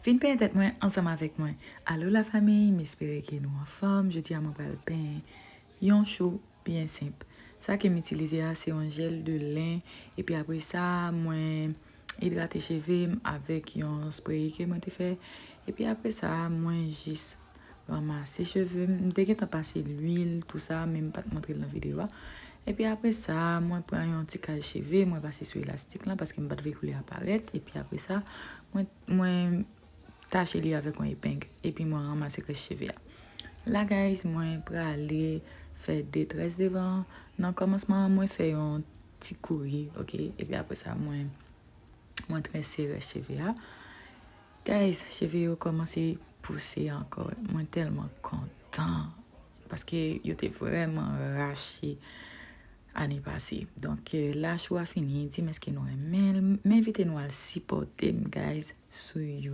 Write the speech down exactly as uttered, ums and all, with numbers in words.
Vin penyen tèt mwen ansanm avèk mwen. Alo la fanmi, m espere ke nou anfòm. Jodi a mwen pral penyen yon chou byen senp. Sa ke m itilize a se yon jèl de len, epi apre sa mwen idrate cheve m avèk yon spray ke mwen te fè. Epi apre sa mwen jis ranmase cheve m. M te gentan pase lwil, tou sa, men m pa t montre l nan videyo a. Epi apre sa, mwen pran yon ti kal cheve, mwen pase sou elastik lan paske m pa t vle koulè a parèt. Epi apre sa, mwen, mwen tache li avèk yon epeng, epi mwen ranmase rès cheve a. La, guys, mwen prale fè de très devan. Nan kòmansman an, mwen fè yon ti kouri, ok? Epi apre sa, mwen, mwen trese rès cheve a. Guys, cheve yo kòmanse pouse ankò. Mwen tèlman kontan paske yo te vrèman rache ane pase. Donk, eh, la chou a fini, di m èske nou renmen l. M envite nou al sipòte m, guys, sou YouTube.